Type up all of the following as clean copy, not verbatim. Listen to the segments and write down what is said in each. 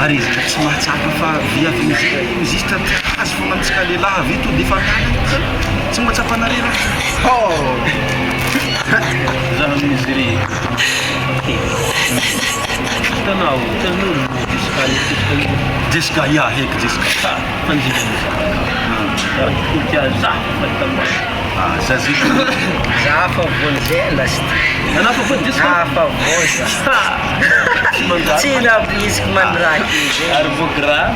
Ary izy ka tsy mahatsapa fa viavy amizay mizisitra azy fogna amintsika lehilahy avy eto defa miala eto zany tsy mahatsapa anareo raha oh. Za amin'izy ireny hitanao hitan'olo Jessica Jessica io. Jessica ya heky Jessica. Ha fanjinany za. Raha tia za fa hitanao. Ah, za zay. Za fa voan'izay lasy ty. Anao fa voa Jessica? Za fa voa za. Tsy nampoiziko mandraky izy. Ary voa grave.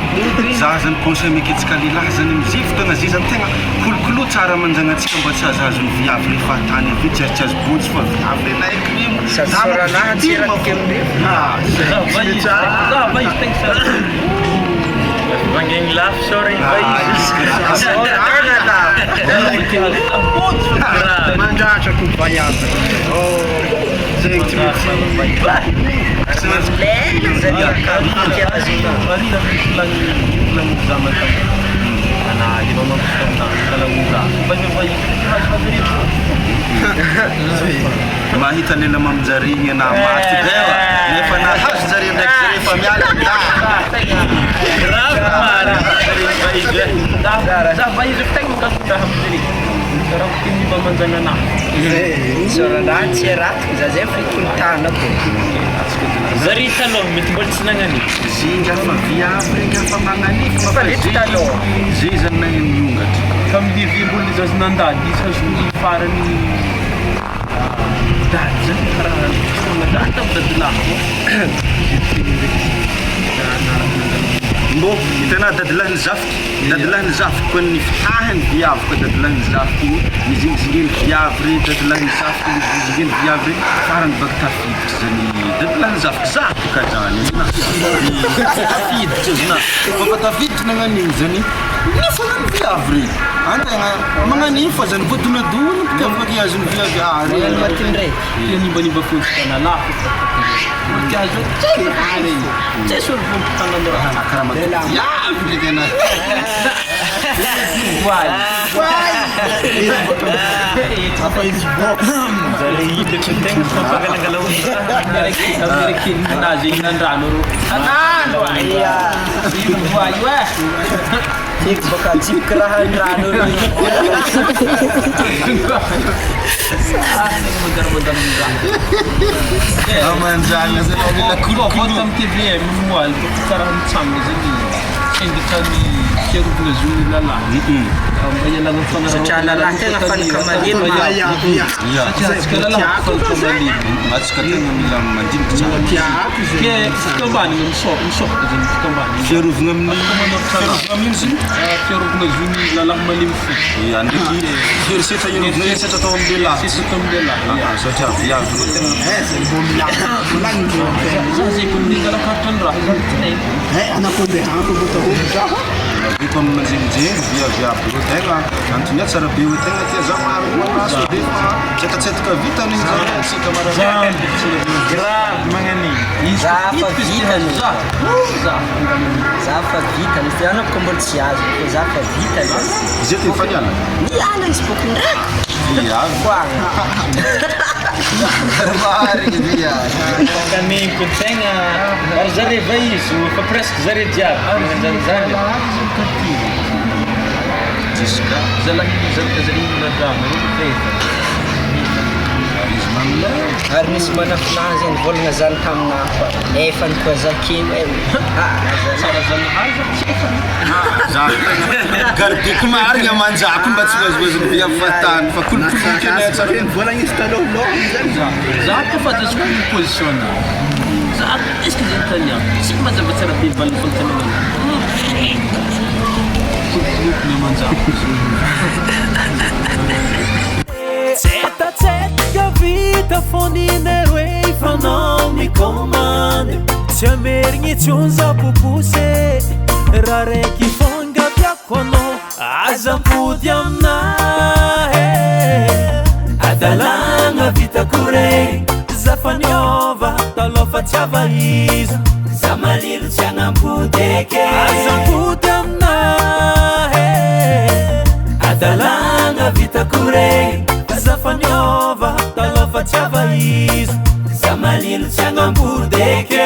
Za zany conseil meketsika lehilahy zany amizay fotoagna zay zany tegna kolokolo tsara amanjagnantsika mba tsy azahazo ny viavy rehefa tany avy eo tsy azo tsy azo bontsy fa viavy re nahay crime. Sady Za manko soranahy tsy victime ratika fô. amindreo. Ah, Za va izy, za va izy tegna sary. Vangaigny lafo sao regny va izy. Tegna lafo. Bontsy fa grave. Mandratra ko vaiavy. Zegny tsy maintsy. Lela zany akanjo tia azy. Marina volagny zama tamina. Ana le mba mampisy taminah kala ora. Fa va izy azo Mahita lela maminjarigny na maty dewa nefa nahazo jare ndraiky zare fa miala da. Grave marina. Va izy. Za va izy tegna mankasitraha amizay. Raha tiany mba manjagna anahy. Soranahy tsy ratiko za zay fitony tanako. Zare taloha mety mbola tsy nagnano. Zinga fa viavy regny fa magnanify Fa lety taloha. Zay zany nahay miongatra. Tamin'ny vimboly zaza nandady izy azony farany dady zany karaha za tamin'ny dadilahy Mbô hitanao dadilahy ny zafiky, dadilahy ny zafiky koa ny fitahiny viavy koa dadilahy ny zafiky igny mizingizingeny viavy re dadilahy ny zafiky mizingizingeny viavy re farany baka tafiditra zany dadilahy ny zafiky za boka zany na tafiditra izy na fa tafiditra nagnano igny zany nefa nany viavy re antegna magnano igny fa zany voadonadona mpitiavaka azony viavy ah re Magnano maty ndraiky. tia nimbanimba fontsika lahy tia azo tsisy olo vompitana raha karaha matoky viavy ndraiky anah. Zare hitako tegna fampangalangala olo. Miaraka nazy nandrano rô anano Ia. io voa io e. Tiako baka tsipika raha andrano reo. Amanjagna zany mila Vaovao kolokolo. tamin'ny TVM moaly bôka karaha mitsangana zany syndicat-n'ny fiarovana zon'ny lalàna mba hialana amin'ny Satria lalàna tegna fankamalemy fanararaotana. Satria antsika lalàna fankamalemy. Atsika tegna mila mandiniky tsara. Ke fikambanana misôkatra zany fikambanana. Fiarovana amin'ny Afaka manao tsara. fiarovana amin'ino zany? Fiarovana zon'ny lalàna malemy fo. Ia, ndraiky herisetra iarovana herisetra atao amin'ny lehilahy. Herisetra atao amin'ny lehilahy. Ah, satria viavy reo tegna Za zay koa nangala-karatra ny raha zany tsy haiko. Avy amin'ny manjerijery viavy aby reo tegna antony tsara be hoe tegna tia za maro maso be fa tsetratsetraka vita ny zany antsika maro. Grave magnano igny. Za fa vitany. Za. Za. Za fa vitany. Izy anao bôka mbola tsy azo fa za fa vitany. Zay ty efa niala. Niala izy bôka ndrako. Viavy. Koagna. Marigny viavy. Kaneniko tegna ary zare va izy fa presque zare jiaby magnano zany. Jessica. Zalahy zalahy nandrano reo fa efa. Izy mamilay. Ary nisy manafinahy zay nivolagna zany taminahy fa efa ny koa zakeo e. Ah, Tsara zanahary za tsy efa. Za tegna gardeko marigny amanjako mba tsy hoazoazon'ny viavy fahatany fa kolokoloky anay tsara. Volagna izy taloha zany. Za za koa fa azoko ny position na. Za est-ce que zay tany tsy mazava tsara be valiny fanontaniana. Kolokoloky ny amanjako. Tsetatsetika vita foninero e fanao mikomande tsy amerigny tsony za popose raha raiky fongaviako anao aza ampody aminahy e. Adalagna vitako regny za fa niova taloha fa tsy ava iza za malilo tsy anampody eke aza ampody aminahy e. Adalagna vitako regny za fa niova taloha fa tsy ava iza za malilo tsy anampody eke.